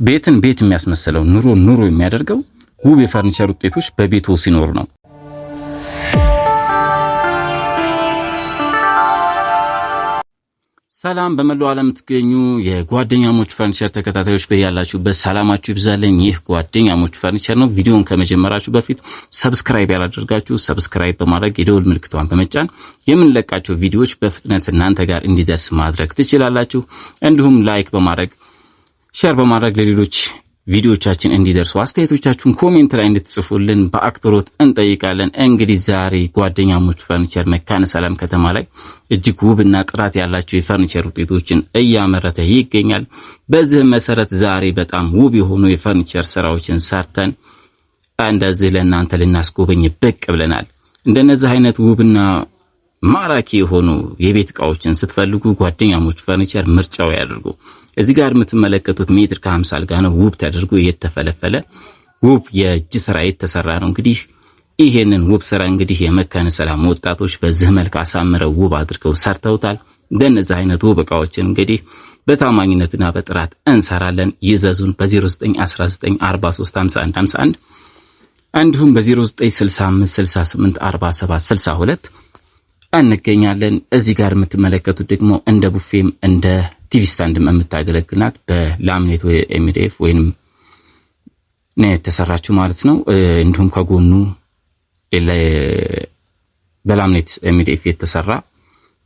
ቤትን ቤት የሚያስመስለው፣ ኑሮ ኑሮ የሚያደርገው ውብ የፈርኒቸር ውጤቶች በቤቱ ሲኖሩ ነው። ሰላም በመላው ዓለም የምትገኙ የጓደኛሞች ፈርኒቸር ተከታታዮች፣ በያላችሁበት ሰላማችሁ ይብዛልኝ። ይህ ጓደኛሞች ፈርኒቸር ነው። ቪዲዮን ከመጀመራችሁ በፊት subscribe ያላደርጋችሁ subscribe በማድረግ የደወል ምልክቷን በመጫን የምንለቃቸው ቪዲዮዎች በፍጥነት እናንተ ጋር እንዲደርስ ማድረግ ትችላላችሁ። እንዲሁም like በማድረግ፣ share በማድረግ ለሌሎች ቪዲዮቻችን እንዲደርሱ አስተያየቶቻችሁን comment ላይ እንድትጽፉልን በአክብሮት እንጠይቃለን። እንግዲህ ዛሬ ጓደኛሞች ፈርኒቸር መካነ ሰላም ከተማ ላይ እጅግ ውብና ጥራት ያላቸው የፈርኒቸር ውጤቶችን እያመረተ ይገኛል። በዚህም መሰረት ዛሬ በጣም ውብ የሆኑ የፈርኒቸር ስራዎችን ሰርተን እንደዚህ ለእናንተ ልናስጎበኝ ብቅ ብለናል። እንደነዚህ አይነት ውብና ማራኪ የሆኑ የቤት እቃዎችን ስትፈልጉ ጓደኛሞች ፈርኒቸር ምርጫው ያድርጉ። እዚህ ጋር የምትመለከቱት ሜትር ከ50 አልጋ ነው። ውብ ተደርጎ የተፈለፈለ ውብ የእጅ ስራ የተሰራ ነው። እንግዲህ ይሄንን ውብ ስራ እንግዲህ የመካነ ሰላም ወጣቶች በዚህ መልክ አሳምረው ውብ አድርገው ሰርተውታል። እንደነዚህ አይነት ውብ እቃዎችን እንግዲህ በታማኝነትና በጥራት እንሰራለን። ይዘዙን በ0919435151 እንዲሁም በ0965684762 እንገኛለን። እዚህ ጋር የምትመለከቱት ደግሞ እንደ ቡፌም እንደ TV stand ም የምታገለግል ናት። በ laminate ወይ MDF ወይንም ነው የተሰራችው ማለት ነው። እንዲሁም ከጎኑ በ laminate MDF የተሰራ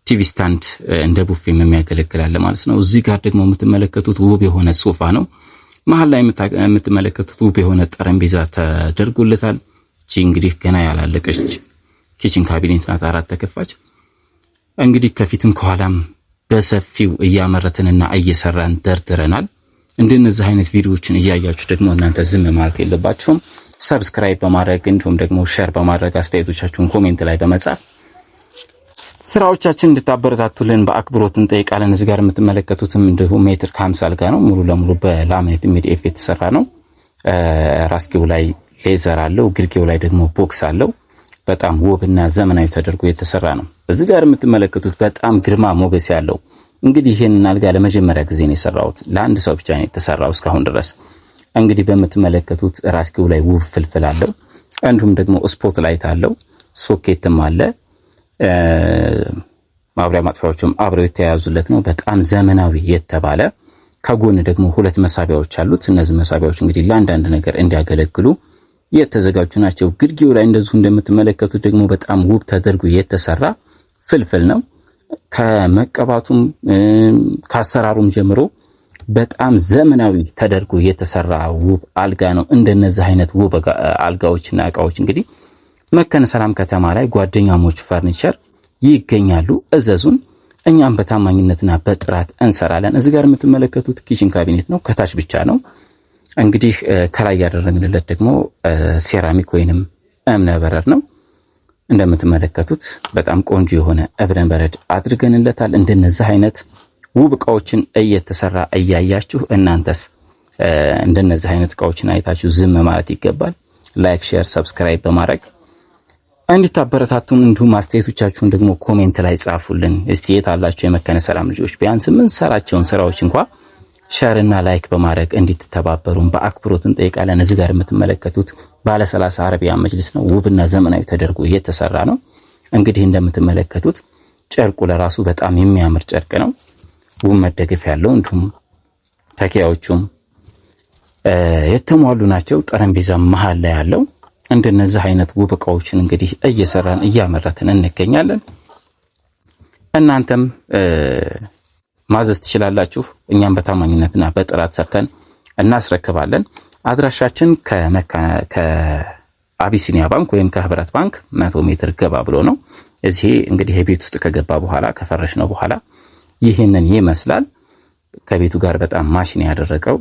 TV stand እንደ ቡፌም የሚያገለግላል ማለት ነው። እዚህ ጋር ደግሞ የምትመለከቱት ውብ የሆነ ሶፋ ነው። መሀል ላይ የምትመለከቱት ውብ የሆነ ጠረጴዛ ተደርጎለታል። እቺ እንግዲህ ገና ያላለቀች kitchen cabinet ናት። አራት ተከፋች። እንግዲህ ከፊትም ከኋላም በሰፊው እያመረትንና እየሰራን ደርድረናል። እንደነዚህ አይነት ቪዲዮዎችን እያያችሁ ደግሞ እናንተ ዝም ማለት የለባችሁም። subscribe በማድረግ እንዲሁም ደግሞ share በማድረግ፣ አስተያየቶቻችሁን comment ላይ በመጻፍ ስራዎቻችን እንድታበረታቱልን በአክብሮት እንጠይቃለን። እዚህ ጋር የምትመለከቱትም እንዲሁ ሜትር ከ50 አልጋ ነው። ሙሉ ለሙሉ በ laminate MDF የተሰራ ነው። ራስጌው ላይ leather አለው፣ ግርጌው ላይ ደግሞ box አለው። በጣም ውብና ዘመናዊ ተደርጎ የተሰራ ነው። እዚህ ጋር የምትመለከቱት በጣም ግርማ ሞገስ ያለው፣ እንግዲህ ይህንን አልጋ ለመጀመሪያ ጊዜ ነው የሰራሁት። ለአንድ ሰው ብቻ ነው የተሰራው እስካሁን ድረስ። እንግዲህ በምትመለከቱት ራስጌው ላይ ውብ ፍልፍል አለው። እንዲሁም ደግሞ spot light አለው፣ ሶኬትም አለ። ማብሪያ ማጥፊያዎቹም አብረው የተያያዙለት ነው። በጣም ዘመናዊ የተባለ፣ ከጎን ደግሞ ሁለት መሳቢያዎች አሉት። እነዚህ መሳቢያዎች እንግዲህ ለአንዳንድ ነገር እንዲያገለግሉ የተዘጋጁ ናቸው። ግርጌው ላይ እንደዚሁ እንደምትመለከቱት ደግሞ በጣም ውብ ተደርጎ የተሰራ ፍልፍል ነው። ከመቀባቱም ከአሰራሩም ጀምሮ በጣም ዘመናዊ ተደርጎ የተሰራ ውብ አልጋ ነው። እንደነዚህ አይነት ውብ አልጋዎችና እቃዎች እንግዲህ መካነ ሰላም ከተማ ላይ ጓደኛሞች ፈርኒቸር ይገኛሉ። እዘዙን፣ እኛም በታማኝነትና በጥራት እንሰራለን። እዚህ ጋር የምትመለከቱት kitchen cabinet ነው። ከታች ብቻ ነው። እንግዲህ ከላይ ያደረግንለት ደግሞ ሴራሚክ ወይንም እብነ በረድ ነው። እንደምትመለከቱት በጣም ቆንጆ የሆነ እብነ በረድ አድርገንለታል። እንደነዚህ አይነት ውብ እቃዎችን እየተሰራ እያያችሁ እናንተስ እንደነዚህ አይነት እቃዎችን አይታችሁ ዝም ማለት ይገባል። Like፣ share፣ subscribe በማድረግ እንድታበረታቱን እንዲሁም አስተያየቶቻችሁን ደግሞ comment ላይ ጻፉልን። እስቲ የት አላችሁ የመካነ ሰላም ልጆች? ቢያንስ የምንሰራቸውን ስራዎች እንኳ share እና like በማድረግ እንድትተባበሩን በአክብሮት እንጠይቃለን። እዚህ ጋር የምትመለከቱት ባለ 30 አረቢያ መጅልስ ነው። ውብና ዘመናዊ ተደርጎ የተሰራ ነው። እንግዲህ እንደምትመለከቱት ጨርቁ ለራሱ በጣም የሚያምር ጨርቅ ነው። ውብ መደገፍ ያለው እንዲሁም ተኪያዎቹም የተሟሉ ናቸው። ጠረጴዛ መሀል ላይ ያለው፣ እንደነዚህ አይነት ውብ እቃዎችን እንግዲህ እየሰራን እያመረትን እንገኛለን። እናንተም ማዘዝ ትችላላችሁ። እኛም በታማኝነትና በጥራት ሰርተን እናስረክባለን። አድራሻችን ከአቢሲኒያ ባንክ ወይም ከህብረት ባንክ 100 ሜትር ገባ ብሎ ነው። እዚህ እንግዲህ የቤት ውስጥ ከገባ በኋላ፣ ከፈረሽ ነው በኋላ ይህንን ይመስላል። ከቤቱ ጋር በጣም match ነው ያደረገው፣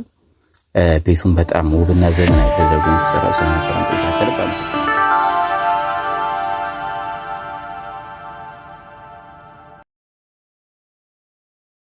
ቤቱን በጣም ውብና ዘመናዊ ተደርጎ የተሰራው ስለነበረ ቆይታ ከልብ አመሰግናለሁ።